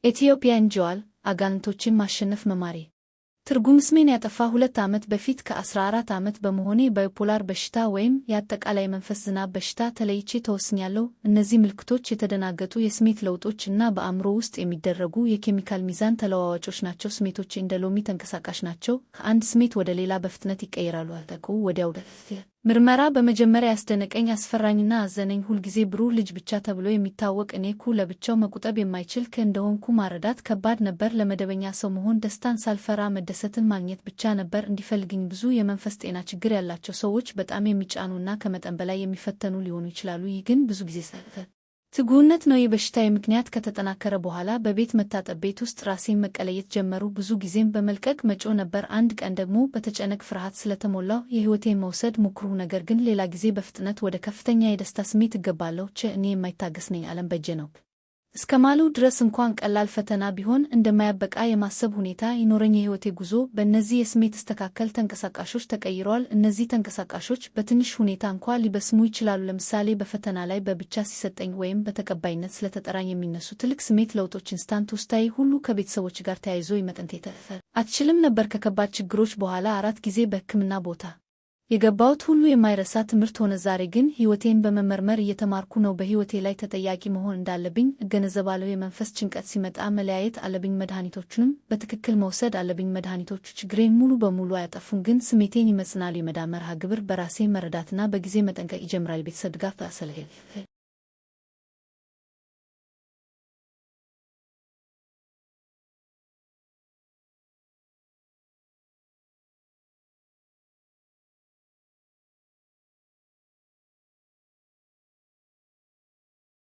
ኢትዮጵያ እንጀዋል አጋንንቶችን ማሸነፍ መማሬ። ትርጉም ስሜን ያጠፋ 2 ዓመት በፊት ከ14 ዓመት በመሆኔ bipolar በሽታ ወይም የአጠቃላይ መንፈስ ዝናብ በሽታ ተለይቼ ተወስኛለሁ። እነዚህ ምልክቶች የተደናገጡ የስሜት ለውጦች እና በአእምሮ ውስጥ የሚደረጉ የኬሚካል ሚዛን ተለዋዋጮች ናቸው። ስሜቶቼ እንደ ሎሚ ተንቀሳቃሽ ናቸው። ከአንድ ስሜት ወደ ሌላ በፍጥነት ይቀየራሉ። አልጠቁ ወዲያው ምርመራ በመጀመሪያ ያስደነቀኝ፣ አስፈራኝና አዘነኝ። ሁልጊዜ ብሩህ ልጅ ብቻ ተብሎ የሚታወቅ እኔ ኩ ለብቻው መቁጠብ የማይችል እንደሆንኩ ማረዳት ከባድ ነበር። ለመደበኛ ሰው መሆን ደስታን ሳልፈራ መደሰትን ማግኘት ብቻ ነበር እንዲፈልግኝ። ብዙ የመንፈስ ጤና ችግር ያላቸው ሰዎች በጣም የሚጫኑና ከመጠን በላይ የሚፈተኑ ሊሆኑ ይችላሉ። ይህ ግን ብዙ ጊዜ ትጉህነት ነው። የበሽታዬ ምክንያት ከተጠናከረ በኋላ በቤት መታጠብ ቤት ውስጥ ራሴን መቀለየት ጀመሩ። ብዙ ጊዜም በመልቀቅ መጮህ ነበር። አንድ ቀን ደግሞ በተጨነቅ ፍርሃት ስለተሞላሁ የሕይወቴን መውሰድ ሞክሩ። ነገር ግን ሌላ ጊዜ በፍጥነት ወደ ከፍተኛ የደስታ ስሜት እገባለሁ። ቸ እኔ የማይታገስ ነኝ። ዓለም በጄ ነው እስከማሉ ድረስ እንኳን ቀላል ፈተና ቢሆን እንደማያበቃ የማሰብ ሁኔታ ይኖረኝ። የሕይወቴ ጉዞ በእነዚህ የስሜት ስተካከል ተንቀሳቃሾች ተቀይረዋል። እነዚህ ተንቀሳቃሾች በትንሽ ሁኔታ እንኳ ሊበስሙ ይችላሉ። ለምሳሌ በፈተና ላይ በብቻ ሲሰጠኝ ወይም በተቀባይነት ስለተጠራኝ የሚነሱ ትልቅ ስሜት ለውጦች instant ውስጣዊ ሁሉ ከቤተሰቦች ጋር ተያይዞ ይመጠንት አትችልም ነበር። ከከባድ ችግሮች በኋላ አራት ጊዜ በሕክምና ቦታ የገባሁት ሁሉ የማይረሳ ትምህርት ሆነ። ዛሬ ግን ሕይወቴን በመመርመር እየተማርኩ ነው። በሕይወቴ ላይ ተጠያቂ መሆን እንዳለብኝ እገነዘባለሁ። የመንፈስ ጭንቀት ሲመጣ መለያየት አለብኝ። መድኃኒቶቹንም በትክክል መውሰድ አለብኝ። መድኃኒቶቹ ችግሬን ሙሉ በሙሉ አያጠፉም፣ ግን ስሜቴን ይመጽናሉ። የመዳን መርሃ ግብር በራሴ መረዳትና በጊዜ መጠንቀቅ ይጀምራል። ቤተሰብ ድጋፍ አሰልሄ